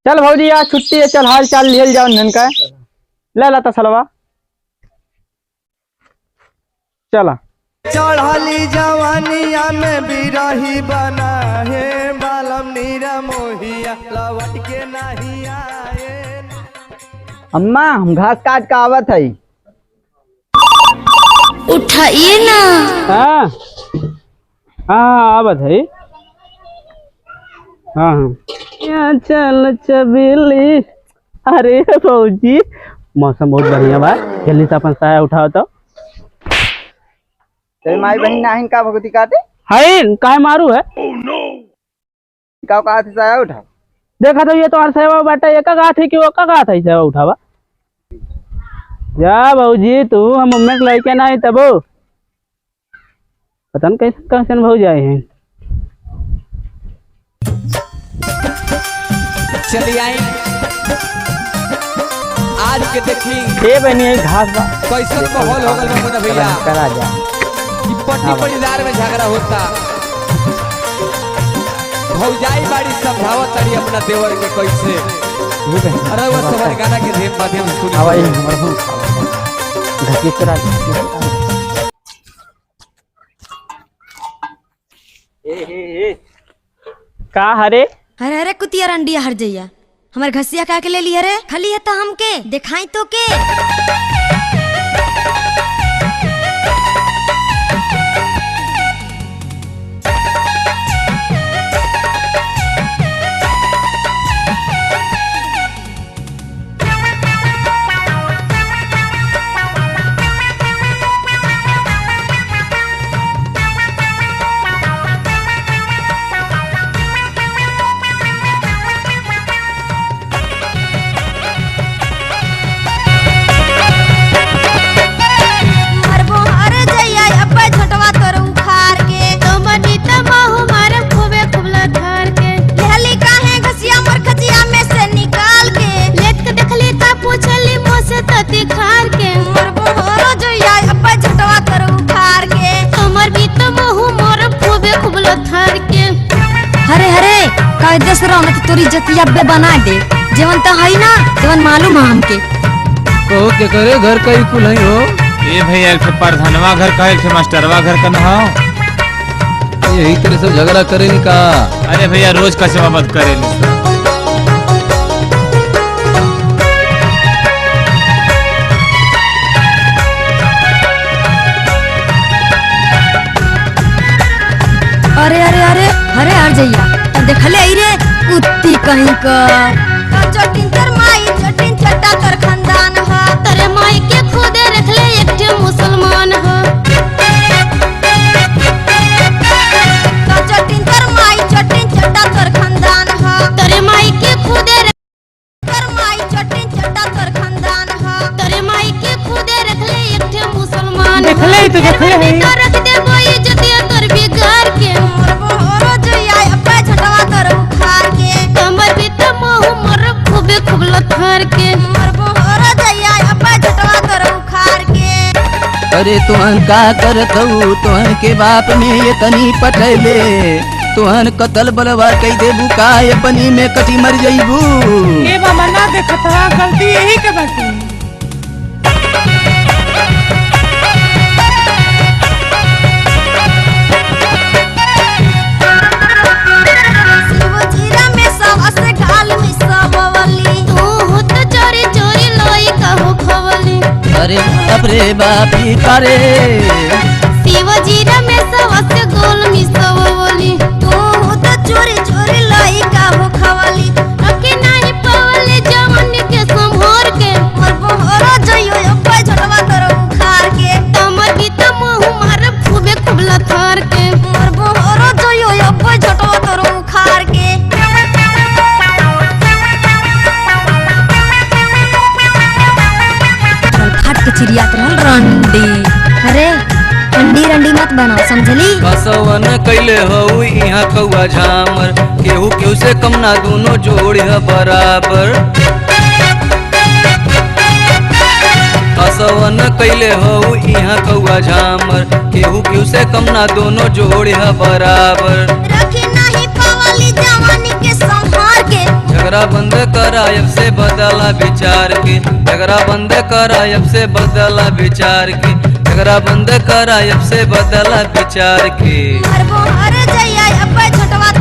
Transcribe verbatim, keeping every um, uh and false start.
चल भौजी, आज छुट्टी है, चल हाल चाल लिहल जाओ इनका। ले ला तसलवा, चला। चढ़ली जवानिया में बिरही बना है, बालम नीरा मोहिया लौट के नहीं आए। अम्मा, हम घास काट के आवत हई। उठाइए ना। हाँ। हाँ, हाँ, आवत है। हाँ, हाँ। या चल चबीली। अरे भौजी, मौसम बहुत बढ़िया बा, जल्दी से अपन साया उठाओ तो। तेरे माई बहिन नाहिन का भगती काटे? है, काहे मारू है? का कहत है साया उठाओ? देखा तो ये तोहार सेवा बाटे, एका कहत है कि ओका कहत है सेवा उठावा। जा भौजी, तू हम मम्मी के लइके ना आई तबो। पता न कैसन कैसन भौजाई हैं। चली आई। आज के देखी ए बहनी, यही घास बा। कैसन माहौल हो गल बा मुन्ना भैया। करा जा। कि पट्टी हाँ भाई। पट्टीदार में झगड़ा होता। भौजाई बाड़ी समझावत ताड़ी अपना देवर के कैसे। ये बहनी। अरे वो समझ गाना के रे माध्यम से सुनी। आवा, ये हमर हूँ। घसीट करा, घसीट करा। ए, ए, ए। का हरे? अरे, अरे, कुतिया रंडिया हर जइया, हमर घसिया का के ले ली हरे? खली है तो हमके देखाई तो के। मरबो हर जइया अब्बा झोंटवा तोर उखाड़ के, तोमनी त महू मारे खूबे खूब लथार के। लेहली काहे घसिया मोर खचिया में से निकाल के, लेट के देखली त पूछली मोसे तती खार के। मरबो हर जइया अब्बा झोंटवा तोर उखाड़ के, तोमर भी त महू मोर खूबे खूब लथार के। हरे, हरे, कायदे से रहो, नहीं तो तोरी इज्जतिया बे बना दे। जेवन त हई ना, तेवन मालूम है हमके। कहो, केकरे घर का ई कुल हई हो? ए भैया, एक ठे परधनवा घर का, एक ठे मास्टरवा घर का न हो। यही तरह से झगड़ा करे नी का? अरे भैया, रोज कचवा मत करे नी। अरे, अरे, अरे, अरे, हर जइया, त देखले आई रे, कुत्ती कहीं का। त चोटिन तोर माई, चोटिन चोटा तोर खानदान ह। तोरे माई के खुदे रखले एक ठे मुसलमान ह। त चोटिन तोर माई, चोटिन चोटा तोर खानदान ह। तोरे माई के खुदे तोर माई चोटिन चोटा तोर खानदान ह। तोरे माई के खुदे रखले एक ठे मुसलमान। देखले ही तो, देखले ही। तो रख देबो इज्जतिया तोर बिगाड़ के। मरबो हर जइया अब्बा झोंटवा तोर उखाड़ के। तोमर भी त महू मोर खूबे खूब लथार के। मरबो हर जइया अब्बा झोंटवा तोर उखाड़ के। अरे तोहन का करत हऊ, तोहन के बाप में ये तनी पटैले। तोहन कतल बलवा कई देबू का, ये पनी में कटी मर जइबू। ए बाबा, ना देखत हवा, गलती यही के बाटे। शिव जीरा में सबसे गाल मिसवली। तू हुत चोरी चोरी लोई कहू खवली। अरे बाप रे बाप, ई का रे? शिव जीरा में सबसे गोल मिसवली। तू हुत चोरी चोरी लोई कहू खवली। रखे नाही पवले जवानी के संभोर के। मरबो हर जइयो अब्बा झोंटवा तोर उखाड़ के। तोमर भी त महू मारे खूबे खूब लथार के। मरबो हर जइयो अब्बा झोंटवा तोर उखाड़ के। चल, फाट के चिरियात रहल रंडी। अरे, अंडी रंडी मत बनाओ, समझली? कसवन कइले हऊ इहाँ कौआ झामर, केहू केहू से कम ना, दोनों जोड़ी ह बराबर। कसवन कइले हऊ इहाँ कौआ झामर, केहू केहू से कम ना, दोनों जोड़ी ह बराबर। रखी नाही पवली जवानी के संभार के। झगड़ा बंद करा, अब से बदला विचार के। झगड़ा बंद करा, अब से बदला विचार के। झगड़ा बंद करा, अब से बदला विचार के। मरबो हर जइया अब्बे छोटवा